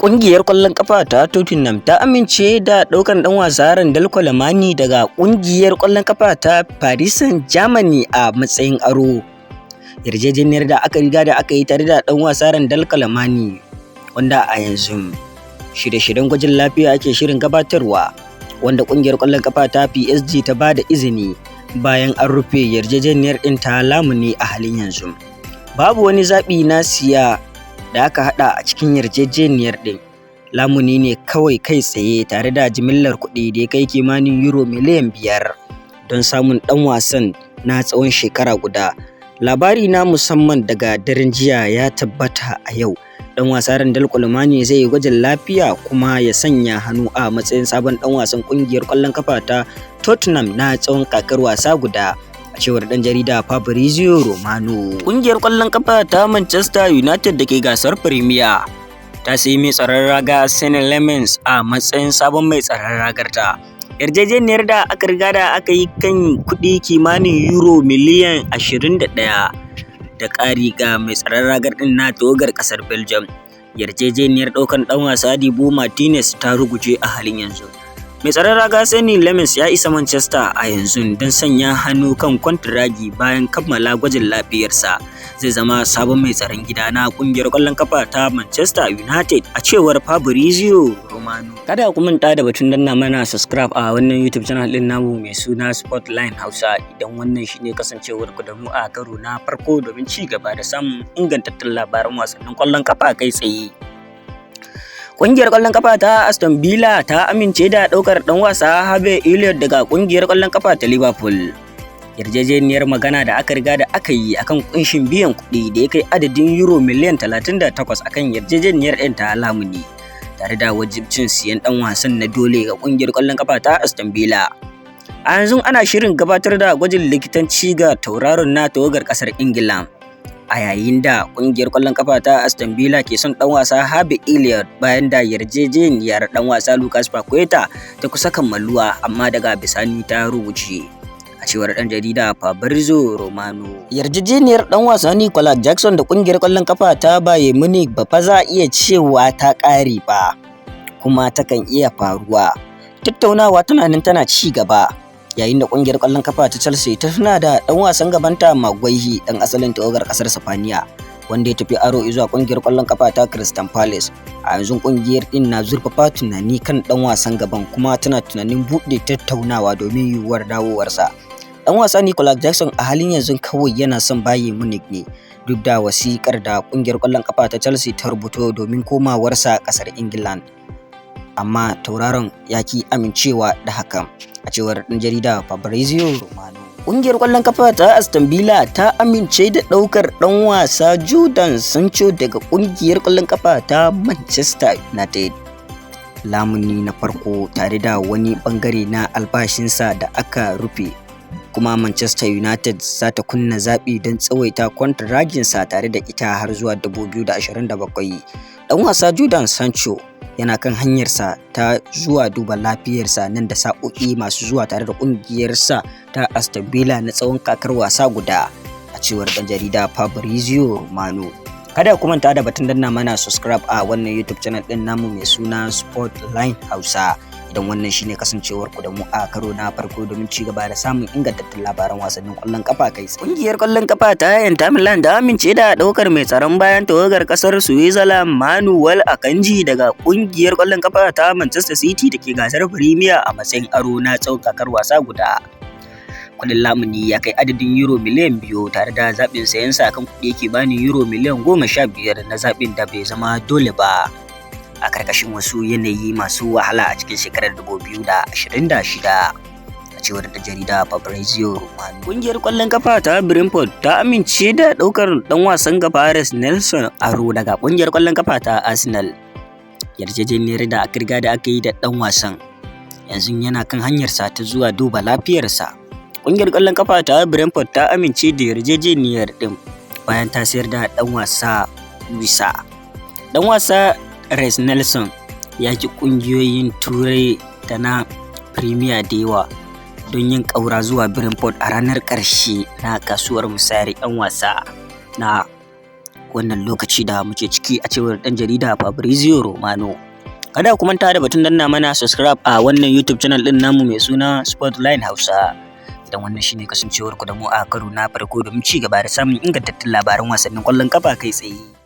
Ƙungiyar ƙwallon ƙafa ta Tottenham ta amince da ɗaukar ɗan wasa Randal Kolo Muani daga ƙungiyar ƙwallon ƙafa ta Paris Saint-Germain a matsayin aro. Yarjejeniyar da aka riga da aka yi tare da ɗan wasa Randal Kolo Muani, wanda a yanzu shirye-shiryen gwajin lafiya ake shirin gabatarwa, wanda ƙungiyar ƙwallon ƙafa ta PSG ta ba da izini bayan an rufe yarjejeniyar ɗin ta lamuni a halin yanzu. Babu wani zaɓi na siya da aka haɗa a cikin yarjejeniyar ɗin, lamuni ne kawai kai tsaye tare da jimillar kuɗi da ya kai kimanin Euro miliyan 5 don samun ɗan wasan na tsawon shekara guda. Labari na musamman daga daren jiya ya tabbata a yau, ɗan wasa Randal Kolo Muani zai yi gwajin lafiya kuma ya sanya hannu a matsayin sabon ɗan wasan ƙungiyar ƙwallon ƙafa ta Tottenham na tsawon kakar wasa guda, a cewar ɗan jarida Fabrizio Romano. Ƙungiyar ƙwallon ƙafa ta Manchester United da ke gasar Premier ta sayi mai tsaron raga Senne Lammens a matsayin sabon mai tsaron ragarta. Yarjejeniyar da aka riga da aka yi kan kuɗi kimanin Euro miliyan 21 da ƙari ga mai tsaron ragar ɗin na tawagar ƙasar Belgium. Yarjejeniyar ɗaukar ɗan wasa Dibu Martinez ta ruguje a halin yanzu. Mai tsaron raga Senne Lammens ya isa Manchester a yanzu don sanya hannu kan kwantiragi bayan kammala gwajin lafiyarsa. Zai zama sabon mai tsaron gida na kungiyar ƙwallon kafa ta Manchester United, a cewar Fabrizio Romano. Kada ku manta da batun danna mana subscribe a wannan YouTube channel ɗin namu mai suna Sportline Hausa idan wannan shine kasancewar ku da mu a karo na farko, domin ci gaba da samun ingantattun labaran wasannin ƙwallon kafa kai tsaye. Ƙungiyar ƙwallon kafa ta Aston Villa ta amince da ɗaukar ɗan wasa Harvey Elliott daga ƙungiyar ƙwallon kafa ta Liverpool. Yarjejeniyar magana da aka riga da aka yi akan kunshin biyan kuɗi da ya kai adadin Euro miliyan 38 akan yarjejeniyar ɗin ta lamuni, tare da wajibcin siyan ɗan wasan na dole ga ƙungiyar ƙwallon kafa ta Aston Villa. A yanzu ana shirin gabatar da gwajin likitanci ga tauraron na tawagar ƙasar Ingila, a yayin da kungiyar kwallon kafa ta Aston Villa ke son dan wasa Harvey Elliott bayan da yarjejeniyar dan wasa Lucas Paqueta ta kusa kammaluwa, amma daga bisani ta rubuce, a cewar dan jarida Fabrizio Romano. Yarjejeniyar dan wasa Nicolas Jackson da kungiyar kwallon kafa ta Bayern Munich ba fa za a iya cewa ta kare ba, kuma takan iya faruwa. Tattaunawa tana nan tana ci gaba, yayin da kungiyar kwallon kafa ta Chelsea ta tuna da dan wasan gabanta Marc Guehi, dan asalin tawagar kasar Sipaniya, wanda ya tafi aro zuwa kungiyar kwallon kafa ta Crystal Palace. A yanzu kungiyar din na zurfafa tunani kan dan wasan gaban, kuma tana tunanin buɗe tattaunawa domin yiwuwar dawowarsa. Dan wasa Nicolas Jackson a halin yanzu kawai yana son Bayern Munich ne, duk da wasikar da kungiyar kwallon kafa ta Chelsea ta rubuto domin komawarsa kasar England, amma tauraron ya ki amincewa da hakan, a cewar ɗan jarida Fabrizio Romano. Ƙungiyar ƙwallon kafa ta Aston Villa ta amince da ɗaukar ɗan wasa Jadon Sancho daga ƙungiyar ƙwallon kafa ta Manchester United. Lamuni na farko tare da wani ɓangare na albashinsa da aka rufe, kuma Manchester United za ta kunna zaɓi don tsawaita kwantaraginsa tare da ita har zuwa 2027. Ɗan wasa Jadon Sancho yana kan hanyarsa ta zuwa duba lafiyarsa nan da sa'o'i masu zuwa tare da ƙungiyarsa ta Aston Villa na tsawon kakar wasa guda, a cewar ɗan jarida Fabrizio Romano. Kada ku manta da batun danna mana subscribe a wannan YouTube channel ɗin namu mai suna Sportline Hausa idan wannan shine kasancewar ku da mu a karo na farko, domin ci gaba da samun ingantattun labaran wasannin ƙwallon kafa kai tsaye. Ƙungiyar ƙwallon kafa ta Inter Milan da amince da ɗaukar mai tsaron bayan tawagar ƙasar Switzerland Manuel Akanji daga ƙungiyar ƙwallon kafa ta Manchester City da ke gasar Premier a matsayin aro na tsawon kakar wasa guda. Kuɗin lamuni ya kai adadin Euro miliyan 2 tare da zaɓin sayan sa kan kuɗi kimanin Euro miliyan 15 na zaɓin da bai zama dole ba, a karkashin wasu yanayi masu wahala a cikin shekarar 2026, a cewar da jarida Fabrizio Romano. Kungiyar kwallon kafa ta Brentford ta amince da daukar dan wasan gaba Reiss Nelson aro daga kungiyar kwallon kafa ta Arsenal. Yarjejeniyar da aka riga da aka yi da dan wasan yanzu yana kan hanyarsa ta zuwa duba lafiyarsa. Kungiyar kwallon kafa ta Brentford ta amince da yarjejeniyar din bayan ta sayar da dan wasa Wisa. Dan wasa Reiss Nelson ya ki kungiyoyin Turai da na Premier da yawa don yin ƙaura zuwa Brentford a ranar ƙarshe na kasuwar musayar 'yan wasa na wannan lokaci da muke ciki, a cewar ɗan jarida Fabrizio Romano. Kada ku manta da batun danna mana subscribe a wannan YouTube channel ɗin namu mai suna Sportline Hausa, idan wannan shine kasancewar ku da mu a karo na farko, domin ci gaba da samun ingantattun labaran wasannin ƙwallon kafa kai tsaye.